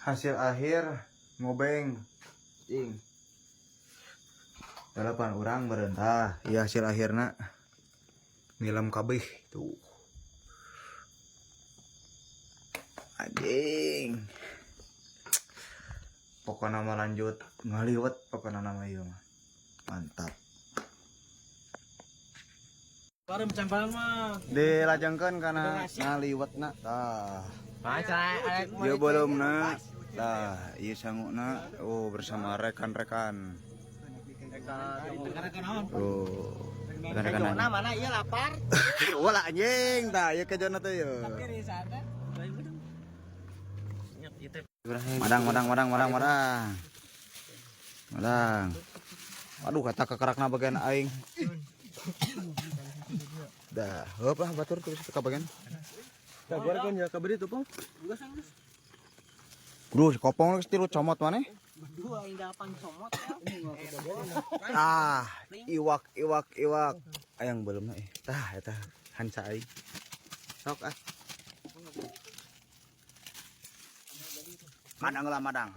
Hasil akhir ngobeng cing 8 orang merentah. Iya, hasil akhirnya ngilam kabeh tuh anjing. Pokoknya mah lanjut ngaliwet, pokoknya nama ieu mah mantap. Dilajengkeun kana ngaliwetna tah. Ieu beuleumna tah, ieu sanguna. Oh, bersama rekan-rekan. Oh, rekan-rekan. Mana iya lapar. Wala anjing tah, ieu kejona teh ieu. Madang, madang, madang, madang, madang. Madang. Aduh, kata kekerakna bagian aing. Dah, heup lah batur terus ke bagian. Kabar kan ya kabar itu, Pong. Bro, si kopong geus tilu comot maneh. Berdua aing delapan comot. Ah, iwak, iwak, iwak. Ayang belum eh. Tah, eta hanca aing. Sok ah. Madang lah madang.